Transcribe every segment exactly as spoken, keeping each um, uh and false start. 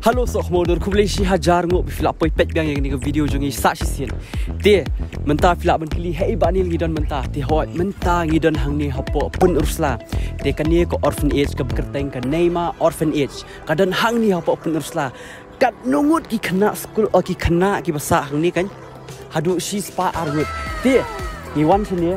Hello soh khmor, khublei shi hajar nguh ba phi la poi peit biang ïa kane ka video jong ngi sa shisien. Te mynta phi lah ban kylli, hei Bah Neil, ngi don mynta? Te hooid, mynta ngi don hangne hapoh Pynursla. Te kane ka orphanage kaba kyrteng ka Neima Orphanage ka don hangne hapoh Pynursla. Katno ngut ki khynnah skul, o ki khynnah kiba sah hangne kan? Haduh shispah ar ngut. Te ngi wan shane,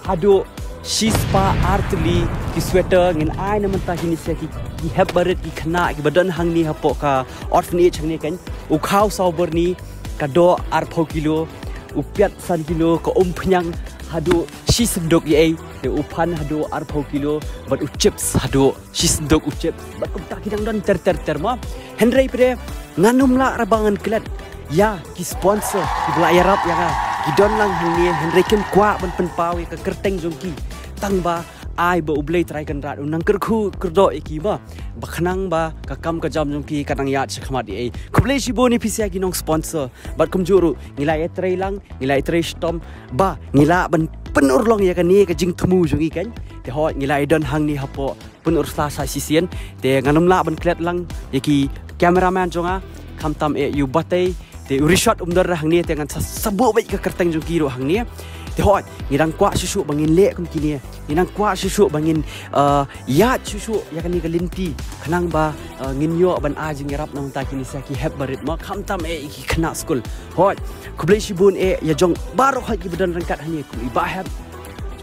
haduh shispah ar tylli ki sweater ngin ai na mynta kine sha ki, ki hep barit ki khynnah kiba don hangne hapoh ka orphanage hangne kan. U khaw saw byrni, ka doh arphew kilo, u piat san kilo, ka umphniang haduh shi synduk ïa ei, te u phan haduh arphew kilo, bad u chips haduh shi synduk u chips. Bad kumta ki dang don ter ter ter mo. Hynrei pat de ngan ym lah ra ba ngan klet ïa ki sponsor kiba la ïarap ïa nga. Ki don lang hangne, hynrei kim kwah ban pynpaw ïa ka kyrteng jong ki. Tang ba ai ba U Blei Trai Kynrad un nang kyrkhu kyrdoh ïa ki mo, ba khnang ba ka kam ka jam jong ki kan nang ïaid shakhmat ïa ei. Khublei shibun ïa phi sha ki nong sponsor. Bad kumjuh ruh ngi la ïatrei lang, ngi la ïatrei shitom ba ngi lah ban pynurlong ïa kane ka jingthmu jong ngi kan. Te hooid, ngi la ïadon hangne hapoh Pynursla sa shisien. Te ngan ym lah ban klet lang ïa ki cameraman jong nga, khamtam eh ïa u Batei. Te u Rishot um don hangne, te ngan sa, sa buh beit ka kyrteng jong ki ruh hangne. Te hooid, ngi dang kwah shuh shuh ba ngin leh kum kine. Ngi dang kwah shuh shuh ba ngin, uh, ïaid shuh shuh ïa kane ka lynti, khnang ba, uh, ngin ïoh ban ai jingïarap na bynta kine sha ki hep barit mo, khamtam eh ïa ki khynnah skul. Hooid, khublei shibun eh ïa jong baroh hooid kiba don ryngkat hangne, kum i Bah Hep,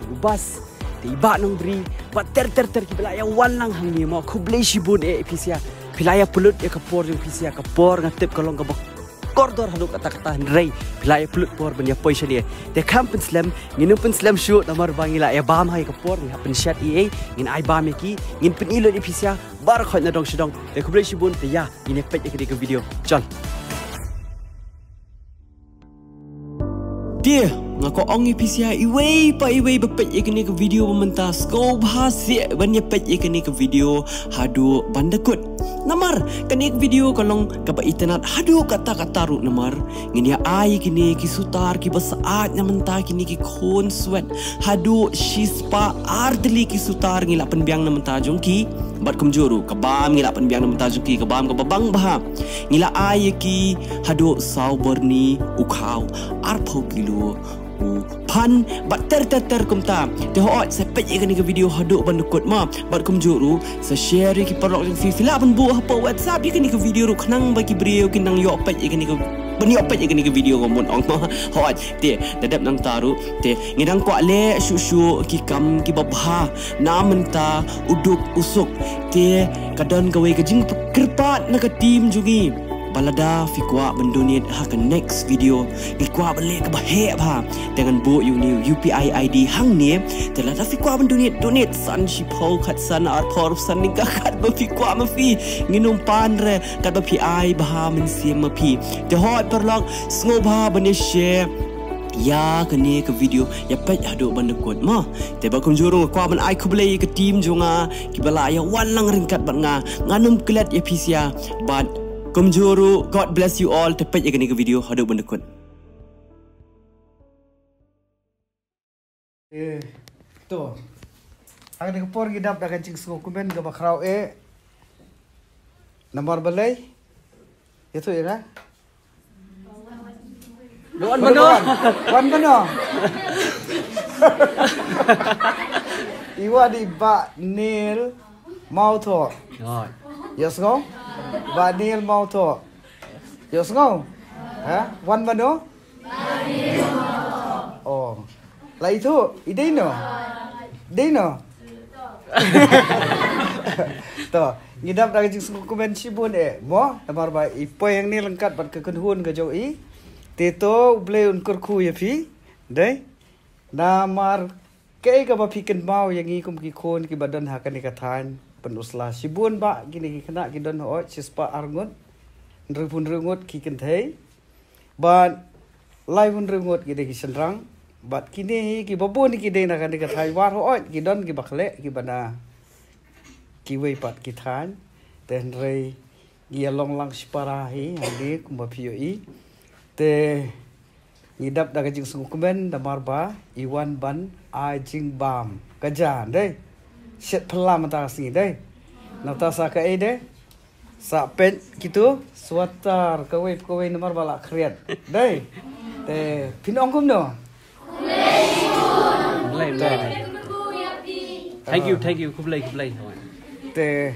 jong u Bas, te i Bah Nongbri, bad ter ter ter kiba la ïa wan lang hangne mo. Khublei shibun eh ïa phi sha. Phi la ïa pynlut ïa ka por jong phi sha, ka por nga tip ka long kaba kordor haduh katta katta, hynrei phi la ïa pynlut por ban ïa poi shane. Te kham pynslem, ngin ym pynslem shuh namar ba ngi la ïa bam ha ïa ka por, ngi hap pynshet ïa ei, ngin ai bam ïa ki, ngin pyni lut ïa phi sha baroh hooid na dong sha dong. Te khublei shibun, te ïa ngin ïa peit ïa kane ka video. Chal. Te nga kwah ong ïa phi sha iwei pa iwei ba peit ïa kane ka video ba mynta, sngewbha seh ban ïa peit ïa kane ka video haduh ban da kut. Namar kane ka video ka long kaba itynnad haduh katta katta ruh, namar ngin ïa ai ïa kine ki sutar kiba sah na bynta kine ki khun swet. Haduh shispah ar tylli ki sutar ngi la pynbiang na bynta jong ki. Bad kumjuh ruh ka bam ngi la pynbiang na bynta jong ki, ka bam kaba bang bha. Ngi la ai ïa ki haduh saw byrni, u khaw arphew kilo, u phan, bad ter ter ter kumta. Te hooid, sa peit ïa kane ka video haduh ban da kut mo. Bad kumjuh ruh sa share ïa ki paralok jong phi, phi lah ban buh hapoh WhatsApp ïa kane ka video ruh, khnang ba ki briew kin nang ïoh peit ïa kane ka, ban ïoh peit ïa kane ka video, nga mut ong mo. Hooid, te da dep nangta ruh, te ngi dang kwah leh shuh shuh ki kam kiba bha na bynta u duk u suk. Te ka don kawei ka jingkyrpad na ka team jong ngi ba lada phi kwah ban donate ha ka next video, ngi kwah ban leh kaba heh bha, te ngan buh ïa une u UPI ID hangne. Te lada phi kwah ban donate, donate san, shiphew, khatsan, arphew, san, ningka, katba phi kwah ma phi. Ngin ym pan re, katba phi ai bha mynsiem ma phi. Te hooid paralok, sngewbha ban ïa share ïa kane ka video, ïa peit haduh ban da kut mo. Te bad kumjuh ruh nga kwah ban ai khublei ïa ka team jong nga kiba la ïa wan lang ryngkat bad nga. Ngan ym klet ïa phi sha. Bad kumjuh ruh, God bless you all. Te peit ïa kane ka video haduh ban da kut. Eh, to. Ha kane ka por ngi dap da ka jingsngewkmen kaba khraw eh. Namar balei? Ïathuh ïa nga. Wan mano? Wan mano? I wan i Bah Neil Mawthoh. Ïohsngew? Bah Neil Mawthoh. Ïohsngew? Ha? Wan mano? Oh. La ithuh, i dei no? Dei no? To, ngi dap da ka jingsngewkmen shibun eh mo, namar ba i poi hangne ryngkat bad ka kynhun ka jong i. Te to, U Blei un kyrkhu ïa phi. Dei? Namar kaei kaba phi kynmaw ïa ngi kum ki khun kiba don ha kane ka thaiñ Pynursla. Shibun bah kine ki khynnah ki don hooid shispah ar ngut, hynriewphew hynriew ngut ki kynthei. Bad laiphew hynriew ngut ki dei ki shynrang. Bad kine hi kiba bun ki dei na kane ka thaiñ War hooid, ki don kiba khleh kiba na kiwei pat ki thaiñ. Te hynrei ngi ïa long lang shipara hi hangne kumba phi ïohi. Te ngi dap da ka jingsngewkmen namar ba i wan ban ai jingbam. Ka ja dei. Shet phylla mynta ka sngi dei. Nangta sa kaei dei? Sa peit kitu swatar kawei kawei namar ba la khriat. Dei. Te phin ong kumno? Khublei, khublei. Thank you, thank you. Khublei, khublei. Te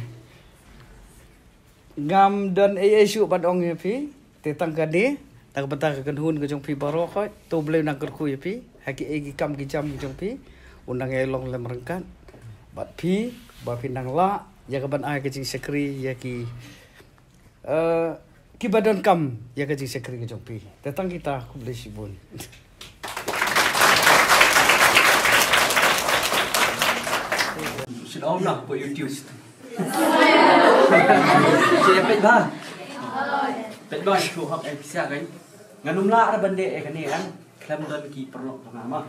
ngam don ei ei shuh ban ong ïa phi. Te tang kane, tang ka bynta ka kynhun ka jong phi baroh khoit, to Blei nang kyrkhu ïa phi ha ki ei ki kam ki jam ki jong phi. Un nang ïai long lem ryngkat bad phi ba phi nang lah ïa ka ban ai ka jingshakri ïa ki, eh, ki ba donkam ïa ka jingshakri ka jong phi. Te tang kita, khublei shibun. Shin ong na po YouTube. Shin peit ba. Peit ba shu hok ei pisa kan. Ngan ym lah ra ban leh ïa kane kan. Khlem don ki paralok jong nga ma.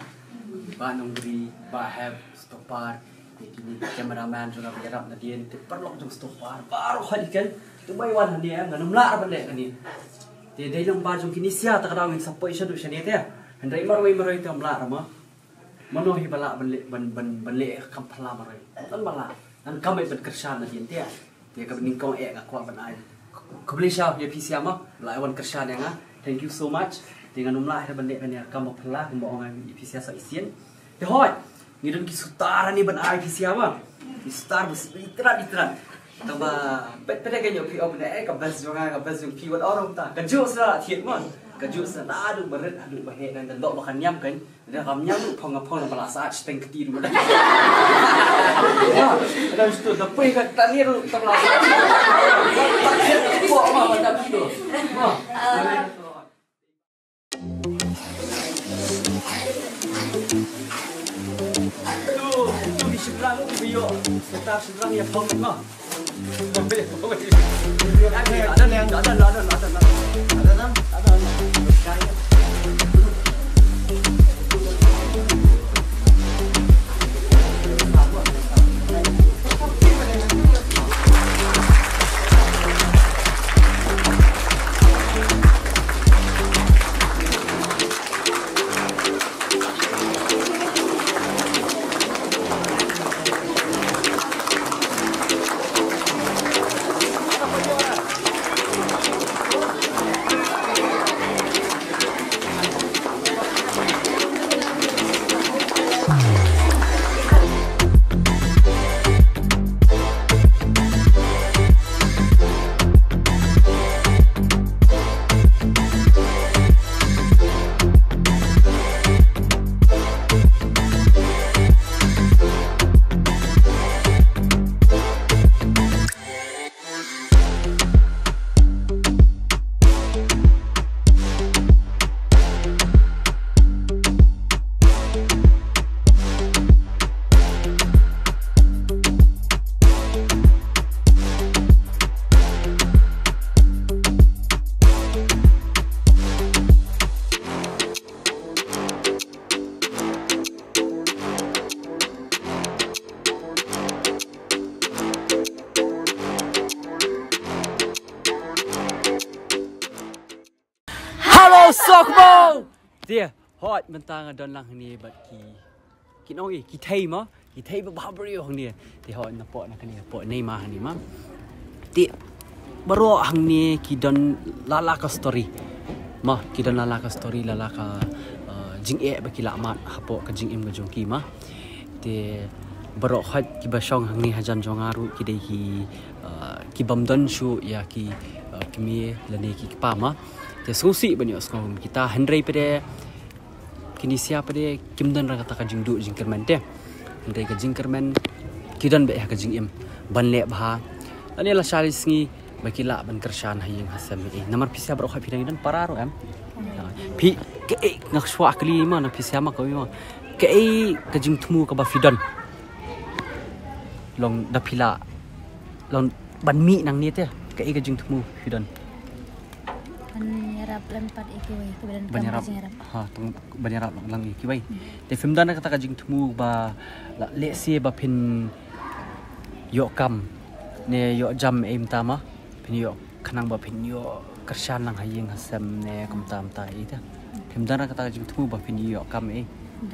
Bah Nongbri, Bah Hep, Stopar, ïa kine ki cameraman jong nga ba ïarap nadien, ki paralok jong Stopar baroh hi kan. Kitu ba wan hangne, ngan ym lah ra ban leh kane. Te dei lyngba jong kine sha ta ka daw ngin sa poi shaduh shane te. Hynrei marwei marwei te ym lah ra ma. Mano hi ba lah ban leh, ban, ban, ban leh kam phylla marwei. Ngan ba lah. Ngan kam ban kyrshan nadien te. Te ka nyngkong eh nga kwah ban ai khublei sha ïa phi sha ma, ba la ai wan kyrshan ïa nga. Thank you so much. Te ngan ym lah ban leh kane kam ba phylla kumba ong ïa phi sha sa shisien. Te hoi, ngi don ki sutar hangne ban ai phi sha ma. Ki sutar ba sngewthuh itrat. Tang ba peit peit ka ñiew phi ong ne, eh, ka best jong nga, ka best jong phi, wat ong ta. Ka juh sa thied ma. Ka juh sa naduh ba rit haduh ba heh, ngan don ba ka ñiam kan. Dah kam ñiam ruh phong phong ba la sa ach teng kti ruh. Wah, dah stu dah pui ka tani ruh tam la sa. Tak siap buat apa macam tu. Wah. Tu, tu di seberang tu, bio. Sekitar seberang ya phong mah. Hello Sokmo. Te hoi mynta nga don lang hangne bad ki, ki nong i ki thei mo, ki thei ba bha briew hangne. Te hoi na pok na kane pok nei ma hangne ma. Te baroh hangne ki don la la ka story. Ma ki don la la ka story, la la ka, uh, jingeh ba ki la mad hapoh ka jingim ka jong ki ma. Te baroh hoi ki ba shong hangne hajan jong nga ruh ki dei ki, uh, ki bym don shuh ïa ki, uh, kmie lane ki kpa ma. Te sngewsih ban ïoh sngewbha kita hynrei pede kini sia pede kim don ra kata ka jingduh jingkyrmen te. Hynrei ka jingkyrmen ki don bad ïa ka jingim ban leh bha. Lane la shali sngi ba ki lah ban kyrshan ha ïing ha sem. Eh, namar phi sia baroh hoi phi dang don para ruh em. Phi kaei nga shuwa kali ma na phi sia ma ka wi ma. Kaei ka jingthmu ka ba phi don. Long da phi la long ban mih nangne te. Kaei ka jingthmu phi don. Ban ïarap lem pat ïa kiwei, kiba donkam ka jingïarap. Ha, tang ban ïarap lang ïa kiwei. Te phim don kata ka jingthmu ba la lehse ba phin ïoh kam ne ïoh jam ei mynta ma phin ïoh khnang ba phin ïoh kyrshan lang ha ïing ha sem ne kumta kumta ita. Phim don kata ka jingthmu ba phin ïoh kam ei.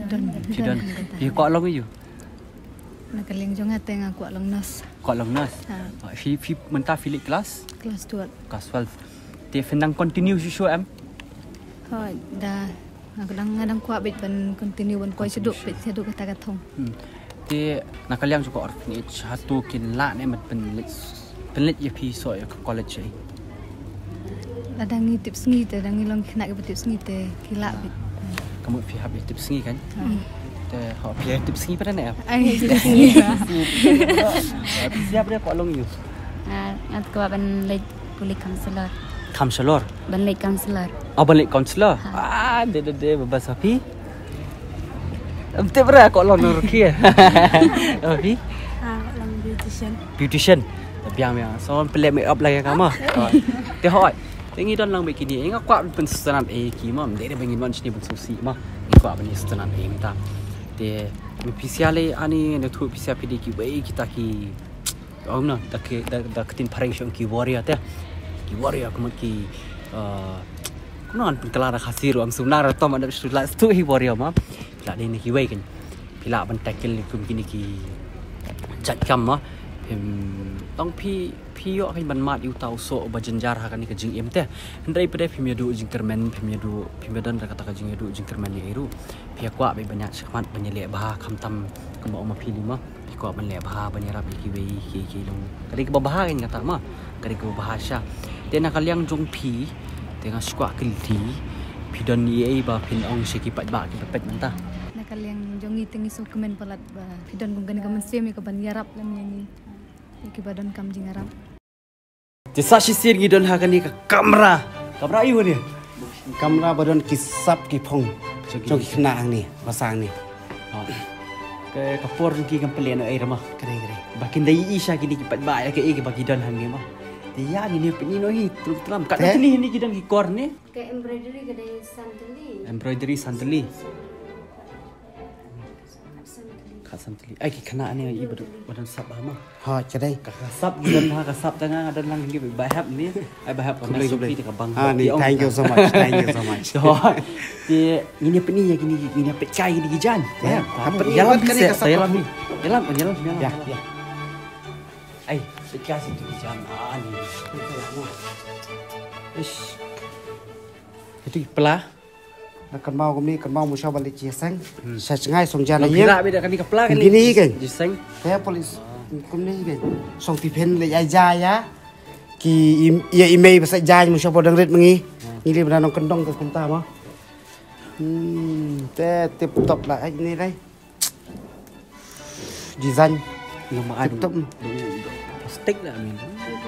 Don. Phi don. Phi kwah long ïa u. Na ka liang jong nga te nga kwah long nurse. Kwah long nurse. Ha. Ah, phi, phi mynta phi leh klas? Klas twelve. Klas twelve. Te phin dang continue shuh shuh em? Hooid, da nga dang, nga dang kwah beit ban continue ban poi shaduh beit shaduh kata ka thong. Hmm. Te na ka liang jong ka orphanage hato kin lah ne ban pynleit, pynleit ïa phi soh ïa ka college ei? Lada ngi tip sngi te, lada ngi long khynnah kiba tip sngi te ki lah beit. Ka mut phi hap ïa tip sngi kan? Hmm. Te ho phi ïa tip sngi pat ne? Ai, tip sngi. Phi siap de ko long ïa? Ah, nga kwah ban leit pule counselor. Counselor? Ban leit counselor. Oh, ban leit counselor? Ha. Ah, de de de, ba sa phi? Em, te bra ko long nor ki. Oh, phi? Ah, long beautician. Beautician. Biang biang. So pynleh make up lagi ka ma. Te hoi. Te ngi don lang bad kine, nga kwah ban pynsngewthuh ïa ki ma, ym dei ba ngin wan shane ban sngewsih ma. Ngi kwah ban ïasngewthuh ïa mynta. Te me phi sngewthuh lei ani, ne tu phi sngewthuh phi dei kiwei kita ki, ong na, da ki, da, da ka ktien phareng shu ong ki warrior te. Ki warrior kumno ki, uh, kumno ngan pynkylla da Khasi ruh, ym sngewsih na, to ma da shu la tu hi warrior ma. La dei ne kiwei kan. Phi lah ban tackle kum kine ki jait kam ma. Em, tang phi, phi ïoh kan ban mad ïa uta u soh uba jynjar ha kane ka jingim te. Hynrei pat de phim ïoh duh jingkyrmen, phim ïoh duh, phim ïoh don da kata ka jingïoh duh jingkyrmen ïa i ruh. Phi ïa kwah beit ban ïaid shakhmat ban ïaleh bha khamtam kumba ong ma phi lei ma. Phi kwah ban leh bha ban ïarap ïa kiwei ki, ki long. Ka dei kaba bha kan kata ma. Ka dei kaba bha sha. Te na ka liang jong phi te nga shu kwah kylli, phi don ei ei ba phin ong sha ki paidbah kiba peit mynta? Na ka liang jong ngi te ngi sngewkmen palat ba phi don kum kane ka mynsiem ïa ka ban ïarap lem ïa ngi, ïa kiba donkam jingïarap. Te sa shisien ngi don ha kane ka kamra. Kamra aiu ne? Kamra ba don ki sap ki phong jong ki khynnah hangne, ba sah hangne. Ha. Ka, ka por jong ki kan pynleh noh ei re ma. Ka dei, ka dei. Ba kin da ïohi sha kine ki paidbah ïa kaei kaba ki don hangne ma. Te ïa ngi ne pyni noh hi trum tram. Katno tylli hangne ki don ki kor ne? Ka embroidery ka dei san tylli. Embroidery san tylli. Khatsan tylli. Ai, ki khynnah ne i ba don, ba don sap ha ma. Ha, ka dei. Ka, ka sap ki don ha, ka sap tang nga don lang ki ba hap ne. Ai ba hap ka. Khublei, khublei. Ka bang. Ha, ni, thank you so much. Thank you so much. So, te ngin ïa pyni ïa kine, ngin ïa peit kai kine ki jaiñ. Te, ha, ka pyni ïa lam ïa lam. Ïa lam, ïa lam, ïa lam. Ïa, ïa. Ai, peit kai shi tu ki jaiñ. Ah, ni. Ish. Itu ki pla. Na kynmaw kumne, kynmaw mynshwa ba leit jingïaseng. Hmm. Sha jngai song jan. Long ïa phi lah beit da kane ka pla kane. Kine hi kein. Jingïaseng. Te police kumne hi kein. Song ti phin leit ai ja ïa ki im-, ïa i mei ba sa jaiñ mynshwa ba dang rit ma ngi. Hmm. Ngi leit ba nongkyndong te kumta ma. Hmm, te tip top la ai ne dei. Design. Long ma ai tip top. Plastik la min.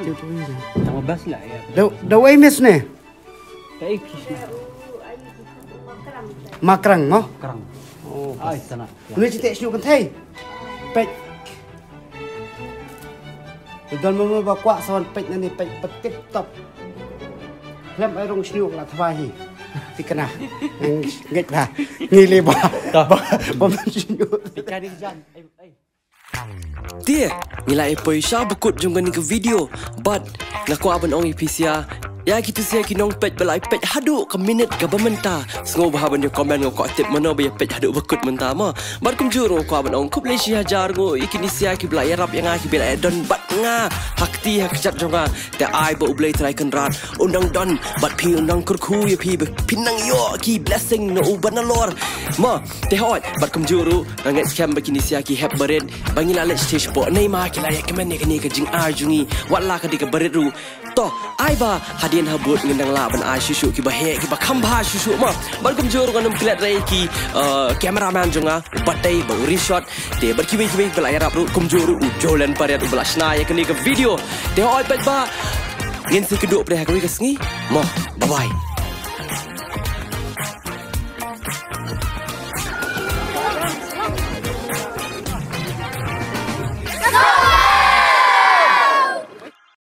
Tip top ni. Tang ma bas la ïa. Da, da wei miss ne. Kaei phi shu? Makrang mo? Makrang. Oh, ai sana. Ni ci te shu kan thei. Peit. Te don mo ba kwah sa wan peit nani peit pat tip top. Lem ai rong shu la thwa hi. Ti kana. Ngeit ba. Ngi le ba. Ba, ba shu. Peit ka ni jan. Ai, ai. Te ngi la ïa poi sha ba kut jong kane ka video. Bad nga kwah ban ong ïa phi sha, ïa kito sha ki nongpeit ba la ïa peit haduh ka minit kaba mynta, sngewbha ban ïa comment, nga kwah tip mano ba ïa peit haduh ba kut mynta mo. Bad kumjuh ruh nga kwah ban ong khublei shi hajar nguh ïa kine sha kiba la ïarap ïa nga, kiba la ïa don bad nga ha kti ha kjat jong nga. Te ai ba U Blei Trai Kynrad un nang don bad phi, un nang kyrkhu ïa phi ba phin nang ïoh ki blessing na u ba nalor. Mo, te hooid, bad kumjuh ruh nga ngeit skhem ba kine sha ki hep barit ba ngi la leit stage pok, ne ma ki la ïa kmen ïa kane ka jingai jong ngi, wat la ka dei ka barit ruh. To, ai ba hadien habud ngin nang lah ban ai shuh shuh kiba heh, kiba kham bha shuh shuh mo. Bad kumjuh ruh ngan ym klet re ïa ki, eh, cameraman jong nga, u Batei bad u Rishot. Te bad kiwei kiwei ba la ïarap ruh, kumjuh ruh u Jolen Pariat uba la shna ïa kane ka video. Te hooid paidbah, ngin sa ïakynduh pat ha kawei ka sngi. Mo, bye bye.